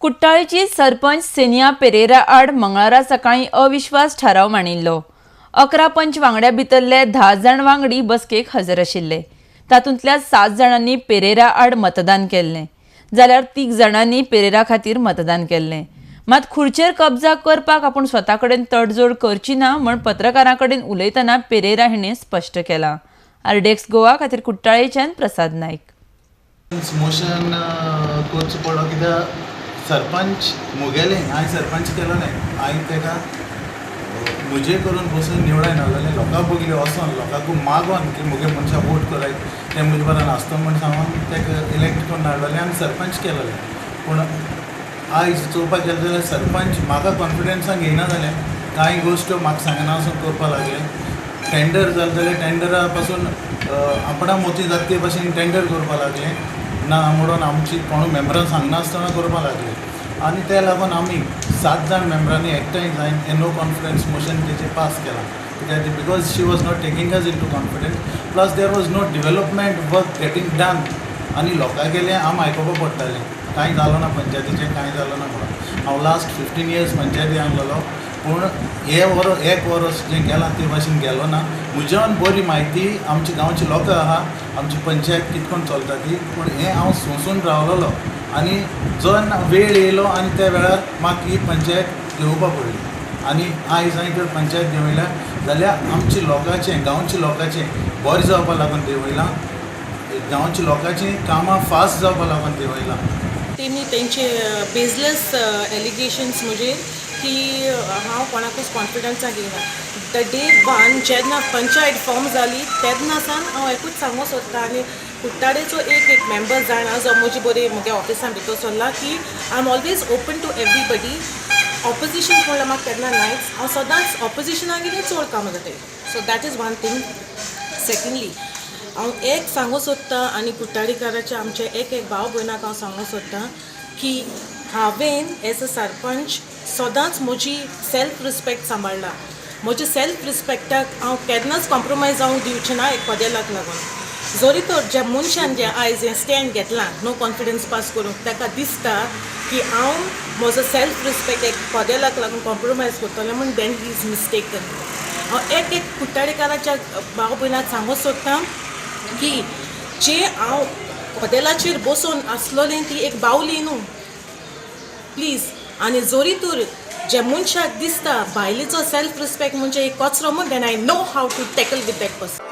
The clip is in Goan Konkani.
कुट्टाळेची सरपंच सेनिया पेरेरा आड मंगळारा सकाळी अविश्वास थाराव मांडिल्लो. 11 पंच वांगड्या भितरले 10 जाण वांगडी बसकेक हजर आशिल्ले. तातूंतल्या 7 जाणांनी पेरेरा आड मतदान केल्लें, जाल्यार 3 जाणांनी पेरेरा खातीर मतदान केल्लें. मात खुर्चेर कब्जा करपाक आपूण स्वता कडेन तडजोड करची ना म्हण पत्रकारां कडेन उलयतना पेरेरा हिणें स्पश्ट केलां. आरडीएक्स गोवा खातीर कुट्टाळेच्यान प्रसाद नायक. मोशन करचो पडलो कित्याक सरपंच मुगेलें, हांवें सरपंच केलो न्हय, हांवें ताका म्हजे करून बसून निवडाय ना जाल्यार लोकां बगले वचोन लोकांक मागोन की मुगे मनशां वोट कराय, तें म्हजे बरान आसता म्हण सांगून ताका इलेक्ट करून हाडलेलें आनी सरपंच केलेलें. पूण आयज चोवपाक गेलें जाल्यार सरपंच म्हाका कॉन्फिडन्सान घेयना जालें, कांय गोश्ट्यो म्हाका सांगना वचून करपाक लागलें. टेंडर जालें जाल्यार टेंडरा पासून आपणा मोती जाता ते भाशेन टेंडर करपाक लागलें ना म्हणून आमची कोणूय मेम्बरां सांगनासतना करपाक लागले. आनी ते लागून आमी 7 जाण मेम्बरांनी एकठांय जावन हें नो कॉन्फिडन्स मोशन तेजेर पास केलां, कित्याक because she was not taking us into confidence, plus there was no development work getting done. आनी लोकांगेलें आम आयकुपा पडटालें, कांय जालो ना पंचायतीचें, कांय जालो ना म्हणून. हांव लास्ट 15 इयर्स पंचायती आहलोलो, पूण हे वर एक वर्स जें गेलां ते भाशेन गेलो ना. म्हज्यान बरी म्हायती आमची गांवची लोकां आहा, आमची पंचायत कितकोन चलता ती, पूण हें हांव सोंसून रावलेलो आनी जेन्ना वेळ येयलो आनी त्या वेळार म्हाका ही पंचायत घेवपा पडली. आनी आयज हांवें जर पंचायत देंवयल्या जाल्यार आमची लोकांचें, गांवच्या लोकांचें बरें जावपा लागून देंवयलां, गांवच्या लोकांचीं कामां फास्ट जावपा लागून देंवयलां. तेणी तेंचे बेजलेस एलिगेशन्स म्हजेर की हांव कोणाकूच कॉन्फिडन्सा घेयना. The day one जेन्ना पंचायत फॉर्म जाली तेन्ना सावन हांव एकूच सांगूंक सोदता आनी कुट्टाळेचो एक एक मेंबर जाणा जो म्हजे बरे म्हगे ऑफिसान भितर सरला की I am always open to everybody. Opposition म्हणल्यार म्हाका केन्ना नायच, हांव सदांच ऑपोजिशनागेरूय चड कामां जाताय. So that is one thing. Secondly, हांव एक सांगूंक सोदता आनी कुट्टाळीकाराच्या आमच्या एक एक भाव भयणाक हांव सांगूंक सोदता की हांवें एज अ सरपंच सदांच म्हजी सेल्फ रिस्पेक्ट सांबाळ्ळा. म्हज्या सेल्फ रिस्पेक्टाक हांव केन्नाच कॉम्प्रोमायज जावंक दिवचें ना एक कदेलाक लागून. जरी तर ज्या मनशान जें आयज हें स्टँड घेतलां नो कॉन्फिडन्स पास करूंक, ताका दिसता की हांव म्हजो सेल्फ रिस्पेक्ट एक कदेलाक लागून कॉम्प्रोमायज करतलें म्हूण, then he is mistaken. हांव एक एक कुट्टाळेकाराच्या भाव भयणाक सांगूंक सोदता की जे हांव कदेलाचेर बसून आसलोलें ती एक बावली न्हू, प्लीज. आनी जरी तर जे मनशाक दिसता बायलेचो सेल्फ रिस्पेक्ट म्हणजे एक कचरो म्हूण, then I know how to tackle with that person.